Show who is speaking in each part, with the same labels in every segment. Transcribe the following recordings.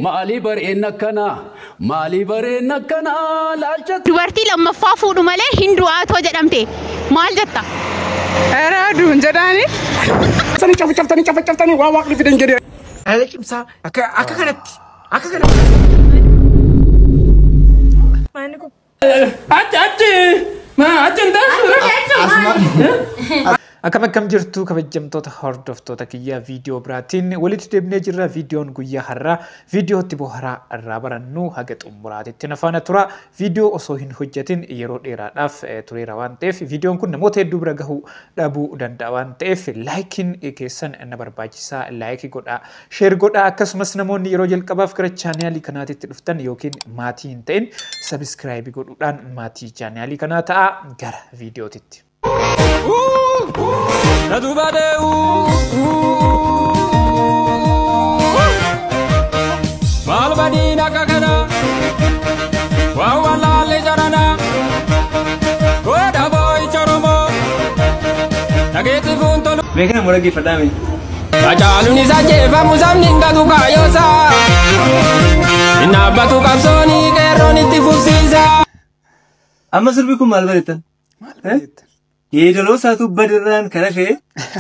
Speaker 1: Maali bareen akkana maali bareen akkana laalcha.
Speaker 2: Dubartii lammaffaa fuudhu malee hin du'aatoo jedhamte maal jetta?
Speaker 3: Raaduun jedhaani.
Speaker 4: Sani cafacaftanii cafacaftanii waa waaqni fidan jedhee.
Speaker 5: Haala cimsaa akka akka kanatti akka kanatti.
Speaker 3: Achi achi maa achi hin taasisu.
Speaker 5: Akkam akkam jirtu kabajamtoota hordoftoota kiyyaa viidiyoo biraatiin walitti deebinee jirra. Viidiyoon guyyaa har'aa viidiyootti bohaaraa irraa barannu haga xumuraatitti na faana tura. Viidiyoo osoo hin hojjetin yeroo dheeraadhaaf tureera waan ta'eef viidiyoon kun namoota hedduu bira gahuu dhabuu danda'a waan ta'eef laayikiin keessan na barbaachisaa, laayikii godhaa, sheer godhaa. Akkasumas namoonni yeroo jalqabaaf gara chaanaalii kanaatitti dhuftan yookiin maatii hin ta'in sabiskiraayibii godhuudhaan maatii chaanaalii kanaa ta'a. Gara viidiyootitti.
Speaker 3: Maal badiin akka kana waan wallaalle jarana godha boo'icha Oromoo dhageetti fuuntolu.
Speaker 6: Beekna mura geeffadhaame.
Speaker 3: Hacaaluun isa jeefamu sabni hin gatu kaayyoosa. Hin dhaabbatu qabsoonii qeerroon itti fufsiisa.
Speaker 6: Amma sirbi kun maal bareettan?
Speaker 5: Maal bareettan?
Speaker 6: Yeedaloo isaatu badirraan kan hafe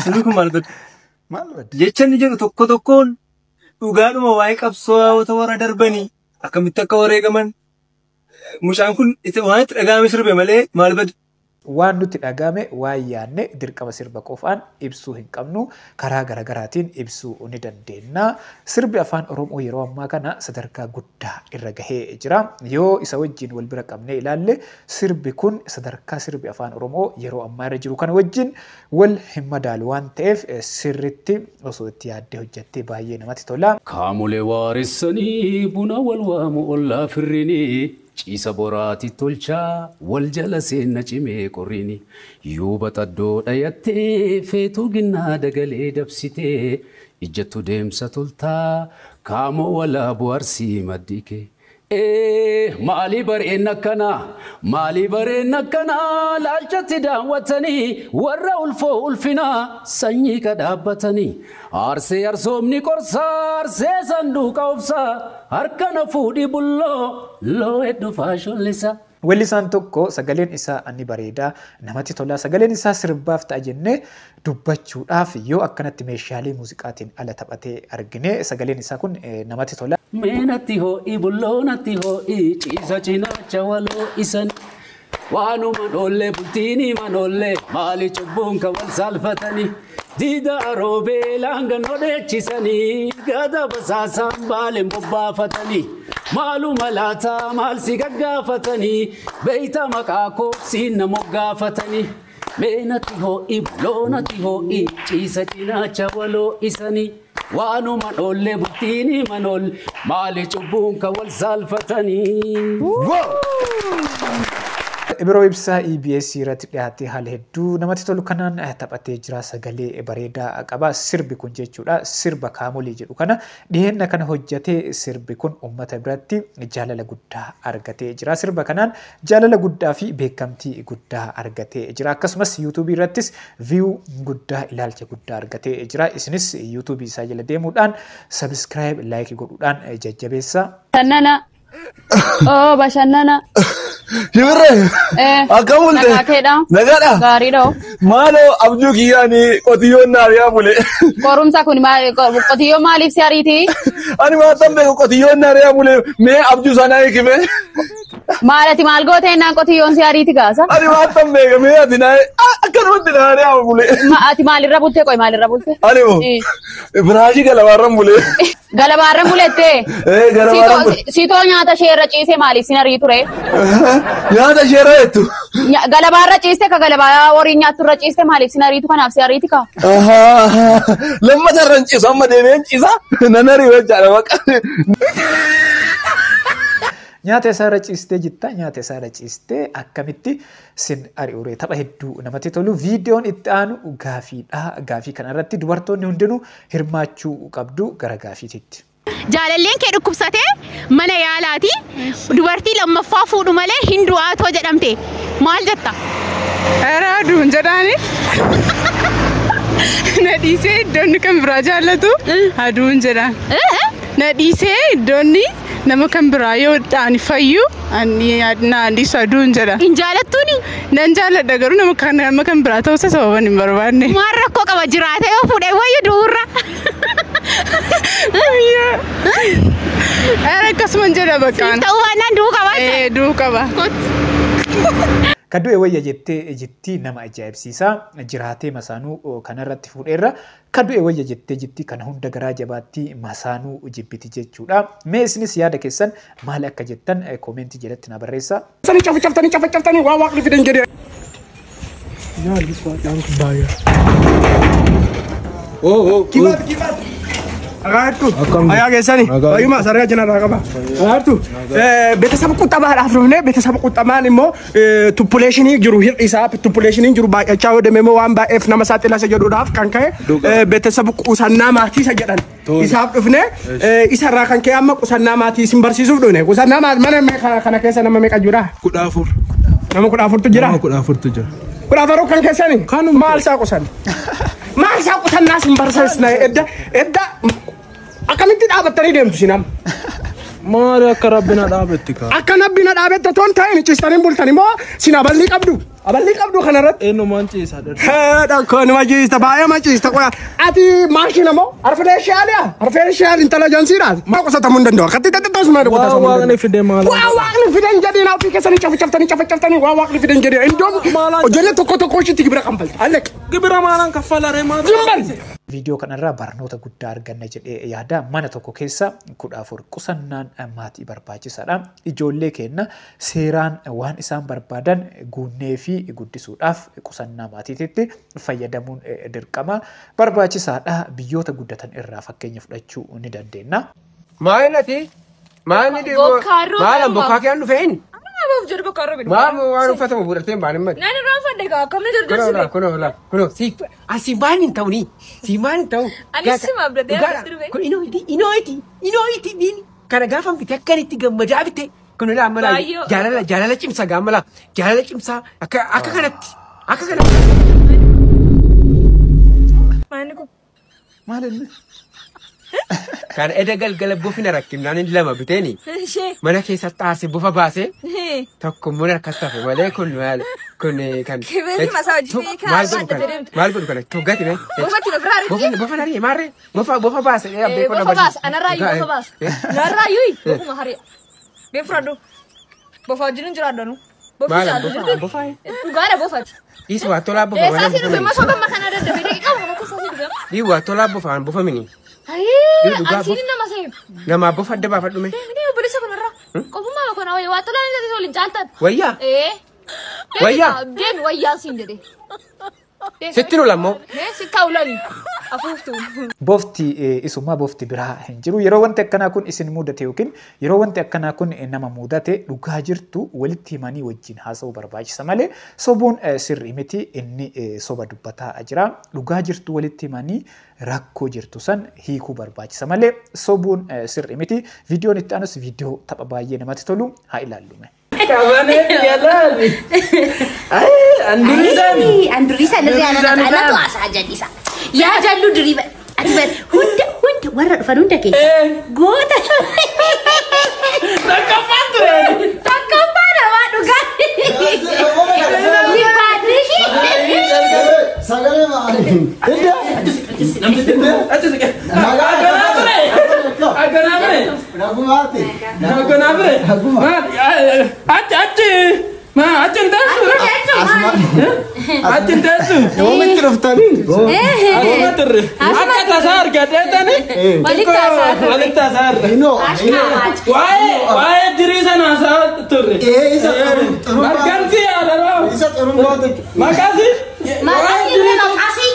Speaker 6: sirbi kun maal bade?
Speaker 5: Maal bade?
Speaker 6: Jecha inni jedhu tokko tokkoon dhugaadhuma waa'ee qabsoota warra darbanii akkamitti akka wareegaman mucaan kun waan itti dhaga'ame sirbe malee maal bade?
Speaker 5: Waan nutti dhaga'ame waan yaadne dirqama sirba qofaan ibsuu hin qabnu, karaa garaagaraatiin ibsuu ni dandeenya. Sirbi afaan Oromoo yeroo ammaa kana sadarkaa guddaa irra gahee jira. Yoo isa wajjin wal bira qabnee ilaalle sirbi kun sadarkaa sirbi afaan Oromoo yeroo ammaa irra jiru kana wajjin wal hin madaalu waan ta'eef sirritti osoo itti yaaddee hojjettee baay'ee namatti tola.
Speaker 1: Kaamolee waaressanii buna wal waamu ollaa firrinii. Ciisa boraati tolchaa wal jala seenna cimee qorrini. Yuuba xaddoo dhayattee feetuu ginnaa dagalee dabsitee ijjattu deemsa toltaa kaamoo walaa arsii maddii kee. Maali bareen akkana maali bareen akkana laalchatti daawwatanii warra ulfoo ulfinaa sanyii kadhaabbatanii arsee arsoomni qorsaa arsee sanduuqa obsaa harka na fuudhi bulloo loo hedduu faashollisa.
Speaker 5: Weellisaan tokko sagaleen isaa ni bareeda, namatti tola. Sagaleen isaa sirbaaf ta'a jennee dubbachuudhaaf yoo akkanatti meeshaalee muuziqaatiin ala taphatee argine sagaleen isaa kun namatti tola.
Speaker 1: Mee natti hoo'i bulloo natti hoo'i ciisa cinaacha waloo isan waanuma dhoollee bultiini manoollee maali cubbuun kan wal saalfatanii diida roobee laanga nodheechisanii gada basaasaan baaleen bobbaafatanii maaluma laataa maal si gaggaafatanii beeyta maqaa koo siin na moggaafatanii mee natti hoo'i bulloo natti hoo'i ciisa cinaacha waloo isanii waanuma dhoollee bultiini manool maali cubbuun kan wal saalfatanii.
Speaker 5: Ibiroo Ibsaa EBS irratti dhiyaatee haala hedduu namatti tolu kanaan taphatee jira. Sagalee bareedaa qaba. Sirbi kun jechuudha sirba kaamolee jedhu kana dhiheenna kana hojjetee sirbi kun uummata biratti jaalala guddaa argatee jira. Sirba kanaan jaalala guddaa fi beekamtii guddaa argatee jira. Akkasumas yuutuubii irrattis viyuu guddaa ilaalcha guddaa argatee jira. Isinis yuutuubii isaa jala deemuudhaan sabiskiraayib laayikii godhuudhaan jajjabeessa.
Speaker 2: Bashannana. Oo bashannana.
Speaker 7: Shimirree. Akkam bulte?
Speaker 2: Nagaa keedha.
Speaker 7: Nagaadha.
Speaker 2: Gaariidha.
Speaker 7: Maaloo abjuu kiyyaani qotiyyoon na ari'aa bule.
Speaker 2: Qorumsa kun qotiyyoo maaliif si ariiti?
Speaker 7: Ani maatan beeku qotiyyoon na ari'aa bule mee abjuu sanaa hiikime.
Speaker 2: Maal ati maal goote jennaan qotiyyoon si ariiti gaasa?
Speaker 7: Ani maatan beeku mee ati na akkanumatti na ari'aa bule.
Speaker 2: Ati maalirra bulte qoy maalirra bulte?
Speaker 7: Ani moo biraashii galabaarran bule.
Speaker 2: Galabaarra bulettee?
Speaker 7: Galabaarran bule.
Speaker 2: Sitoo nyaata ishee irra ciisee maaliif sin arii ture?
Speaker 7: Nyaata ishee irra jettu?
Speaker 2: Galabaarra ciiste ka galabaa horii nyaattu irra ciiste maaliif sin ariitu kanaaf si ariiti ka?
Speaker 7: Lammata irra hin ciisu amma deemee hin ciisa nan ari'u jechaadha baqa.
Speaker 5: Nyaata isaa irra ciistee jirta, nyaata isaa irra ciistee akkamitti sin ari'ure tapha hedduu namatti tolu. Viidiyoon itti aanu gaafiidha. Gaafii kana irratti dubartoonni hundinuu hirmaachuu qabdu gara gaafiititti.
Speaker 2: Jaalalleen kee dhukkubsatee mana yaalaati dubartii lammaffaa fuudhu malee hin du'aatoo jedhamte maal jetta?
Speaker 3: Raaduun jedhaani. Na
Speaker 8: dhiisee iddoonni kan biraa jaallatu aduun jedha. Na dhiisee iddoonni nama kan biraa yoo dhaan fayyu na dhiisu aduun jedha.
Speaker 2: Hin jaalattuuni?
Speaker 8: Nan jaalladha garuu nama kan biraa ta'uusa sababan hin barbaanne.
Speaker 2: Maal rakkoo qaba jiraate yoo fuudhee wayyu du'urra.
Speaker 8: Ara akkasuman jedha bakkaan.
Speaker 2: Ta'uu baannaan du'uu qaba.
Speaker 8: Du'uu qaba.
Speaker 5: Kan du'e wayya jettee jetti nama ajaa'ibsiisa. Jiraatee masaanuu kanarratti fuudheerra. Kan du'e wayya jettee jetti kana hunda garaa jabaatti masaanuu jibbiti jechuudha. Mee isinis yaada keessan maal akka jettan koomentii jalatti na barreessaa.
Speaker 4: Sanii cafacaftanii cafacaftanii waan waaqni fidan jedhee. Kibaat kibaat. Agaartu. Ayaa keessani. Fayyuma sarara jala irraa qaba. Agaartu. Beeksisa quxxamaadhaaf dhufne beeksisa quxxamaan immoo tuppuleeshinii jiru hir'isaa tuppuleeshiniin jiru baay'achaa yoo deeme immoo waan baay'eef nama saaxilasa jedhuudhaaf kan ka'e beeksisa qusannaa maatii isa jedhan. Isaaf dhufne isarraa kan ka'e amma qusannaa maatii isin barsiisuuf dhufne. Qusannaa maatii mana kana keessa nama meeqa jira?
Speaker 6: 14.
Speaker 4: Nama 14tu jira?
Speaker 6: Nama 14tu jira.
Speaker 4: 14 kan keessani? Maal isaa qusan? Maal isaa qusannaa isin barsiisna edda edda akkamitti dhaabattanii deemtu isin amma?
Speaker 6: Maali akka rabbi na dhaabetti kaa?
Speaker 4: Akka rabbi na dhaabetti otoo hin ta'in ciistanii bultan immoo sin aballii qabdu. Aballii qabdu kanarratti.
Speaker 6: Eenyumaan ciisaa dha?
Speaker 4: Haadha nama ciista baay'ee ma ciista qoya. Ati maashina moo artificiaaliyaa? Artificial intelligenceedha. Maa qusatamuu hin danda'u. Akkatti xixiqqoos maal qusatamuu
Speaker 6: Waa waaqni fide maal?
Speaker 4: Waa waaqni fide hin jedhiin ofii keessanii cafacaftanii cafacaftanii waa waaqni fide hin jedhiin. Indoom ijoollee tokko tokko ishiitti gibira kanfalti. Alleq.
Speaker 6: Gibira maalaan kaffala ree maal?
Speaker 4: Jimbal.
Speaker 5: Viidiyoo kanarraa barnoota guddaa arganna jedhee yaada. Mana tokko keessa 14 qusannaan maatii barbaachisaadha. Ijoollee keenya seeraan waan isaan barbaadan guunnee fi guddisuudhaaf qusannaa maatiitti fayyadamuun dirqama barbaachisaadha. Biyyoota guddatan irraa fakkeenya fudhachuu ni dandeenya.
Speaker 3: Maal Maal maalan bokkaa kee dhufeen? Maal waan uffatamu fudhattee hin baane malee.
Speaker 9: Naan irraa uffadhe gaa akkamni jarjarsi.
Speaker 3: Kunoo kunoo kunoo si asi maal hin ta'u ni si maal hin ta'u.
Speaker 9: Anis si maabdatee akkas dhufe.
Speaker 3: Kun inoo iti inoo iti inoo iti diini kana gaafa bite akkanitti gammadaa bite kun ilaa amma jaalala jaalala cimsa gaamala jaalala cimsaa akka akka kanatti akka kanatti.
Speaker 9: Maal kun?
Speaker 5: Maal inni?
Speaker 3: Kan edda galgala bofina rakkinaan inni lama biteeni. Mana keessatti aarse bofa baasee tokko immoo harkatti hafe malee kun maal kun kan.
Speaker 9: Kibeesi masaa hojii
Speaker 3: Maal godhu kana maal godhu kana tuggati mee.
Speaker 9: Bofa kina biraa
Speaker 3: argite. Bofa naree maarree bofa bofa baase.
Speaker 9: Bofa baase anarraa iyyuu bofa baase. Narraa iyyuu bofuma haree. Bee fudhadhu. Bofa wajjin hin jiraadhanu.
Speaker 3: Maal bofa?
Speaker 9: Dhugaadha bofati.
Speaker 3: Dhiis waa tolaa bofa.
Speaker 9: Eessaa si dhufe masoo gamma kana daddafee daqiiqaa kana keessa si dhufe.
Speaker 3: Dhii waa tolaa bofaan bofa mini.
Speaker 9: Ayii, nama seenu.
Speaker 3: Nama bofa adda baafadhu mee.
Speaker 9: Deemnee obboleessa kanarraa. Qofummaa kana wayii waa tolaan isa waliin caaltan.
Speaker 3: Wayyaa.
Speaker 9: Wayyaa. Deemi wayyaa siin jedhee.
Speaker 3: Sitti lola immoo.
Speaker 9: Sitti ulani. Afuuftu.
Speaker 5: Bofti isuma bofti biraa hin jiru. Yeroo wanti akkanaa kun isin mudate yookiin yeroo wanti akkanaa kun nama mudate dhugaa jirtu walitti himanii wajjin haasa'uu barbaachisa malee sobuun sirrii miti. Inni soba dubbataa jira. Dhugaa jirtu walitti himanii rakkoo jirtu san hiikuu barbaachisa malee sobuun sirrii miti. Viidiyoon itti aanus viidiyoo tapha baay'ee namatti tolu haa ilaallume.
Speaker 10: Andurisa anatu haasaa jallisa. Yaa jallu diriiba. Ati bar hunda hunda warra dhufan hunda keessa. Goota.
Speaker 8: Takkaffaan ture.
Speaker 10: Takkaffaa namaa dhugaa.
Speaker 7: Sagalee maali? Idda.
Speaker 8: Akkanaa ture. Akkanaa ture.
Speaker 7: Nagumaati.
Speaker 8: Akkanaa ture. Achi achi. Ma achi hin teessu. Achi hin teessu.
Speaker 7: Yoomitti dhuftanii?
Speaker 8: Asuma turre. Akka tasaa argadhee tani.
Speaker 9: Walitti haasaa turre.
Speaker 8: Walitti haasaa turre. Waa'ee waa'ee dirii sana haasaa turre.
Speaker 7: Isa xurumbaa.
Speaker 8: Marganti yaadaloo.
Speaker 7: Isa xurumbaa.
Speaker 8: Maqaasi. Waa'ee dirii.
Speaker 10: Maqaasi.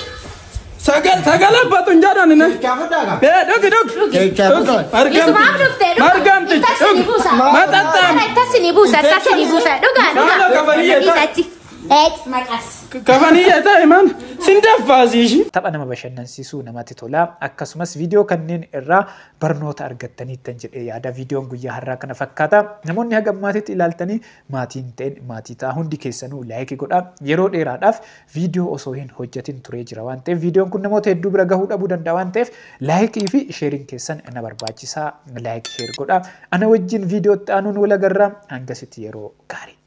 Speaker 8: Sagal sagal abbatu hin jedhan inni.
Speaker 7: Keekkaa
Speaker 8: Dhugi dhugi.
Speaker 7: Keekkaa
Speaker 8: Margamti. Margamti.
Speaker 10: Ittas ni buusa.
Speaker 8: Maxxantaan.
Speaker 10: Ittas ni buusa. Ittas ni buusa. Dhugaa dhugaa.
Speaker 8: Naannoo kafanii
Speaker 10: Dhiisachi. Eet maqas.
Speaker 4: Kafanii jedhaa himan sin daffaasi ishii.
Speaker 5: Tapha nama bashannansiisuu namatti tola. Akkasumas viidiyoo kanneen irraa barnoota argattaniittan jedhee yaada. Viidiyoon guyyaa har'aa kana fakkaata. Namoonni haga ammaatitti ilaaltanii maatii hin ta'in maatii ta'a. Hundi keessanuu laayikii godhaa. Yeroo dheeraadhaaf viidiyoo osoo hin hojjetin turee jira waan ta'eef viidiyoon kun namoota hedduu bira gahuu dhabuu danda'a waan ta'eef laayikii fi sheeriin keessan na barbaachisaa. Laayik sheer godhaa. Ana wajjin viidiyootti aanuun wal agarra. Hangasitti yeroo gaarii.